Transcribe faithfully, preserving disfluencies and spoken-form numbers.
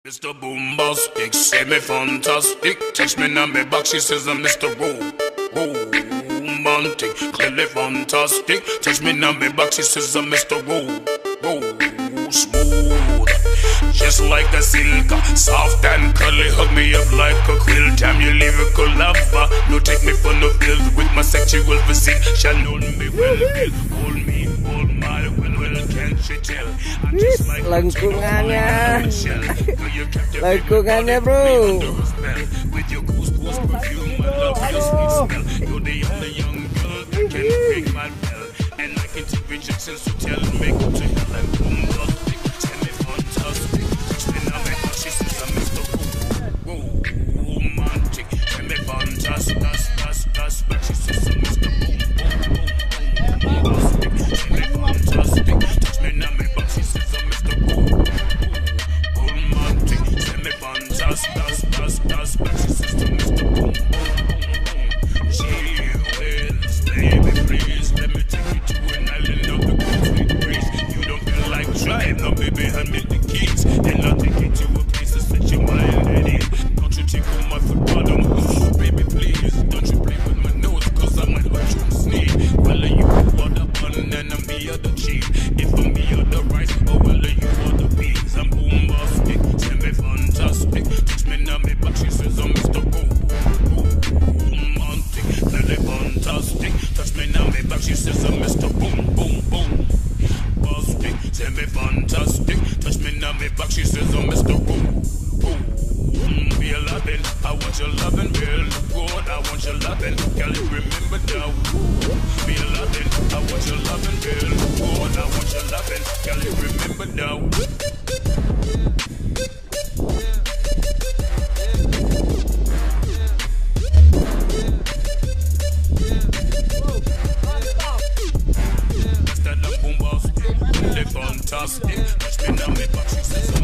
Mister Boombastic, seh mi fantastic. Touch mi na mi back, she says I'm Mister Ro-, Romantic. Clearly fantastic. Touch mi na mi back, she says I'm Mister Ro-, Ro-, Smooth. Just like a silk, soft and curly. Hug me up like a quilt. I'm your lyrical lover. No take me for no pill. With my sexual physique, shall know me well. Hold me, hold my well, well, can't you tell? I'm just like a Lengkungannya. Lengkungannya, bro. With your couscous perfume, I love your sweet smell. You're the only young girl that can ring my bell. And I can take rejection, so tell me go to hell and come lost. Seh mi fantastic. Touch mi na mi back, she says I'm Mister Ro-, Romantic. Seh mi fantastic, back, she says I'm Mister Boom, boom, boom, boom, boom. Seh mi fantastic. Touch mi na mi back, she says I'm Mister Boom, boom, boom, romantic. Seh mi fantastic, back, she says I'm Mister Boom, boom, boom, boom. She wails, baby, please let me take you to an island of the complete breeze. You don't feel like trying, no, baby, hand me the keys. Then I'll take you to a place to set your mind at ease. Don't you take all my foot bottom. Baby, please, don't you play with my nose, 'cause I might hurt you and sneeze. Well, you are the bun and I'm the other cheese. If I'm the other rice, oh, well, you are the peas. I'm Boombastic, seh mi fantastic. Touch mi na mi back, she says I'm Mister Boom, Boom, Boom, Boom. Really fantastic. Touch mi na mi back, she says I'm Mister Boom, Boom, Boom. Bastic, seh mi fantastic. Touch mi na mi back, she says I'm Mister Boom, Boom. Be a lovin', I want your lovin', real good. I want your lovin', girl, you remember now. Be a lovin', I want your lovin', real good. I want your lovin', girl, you remember now. Fantastic. Touch mi na mi back, she says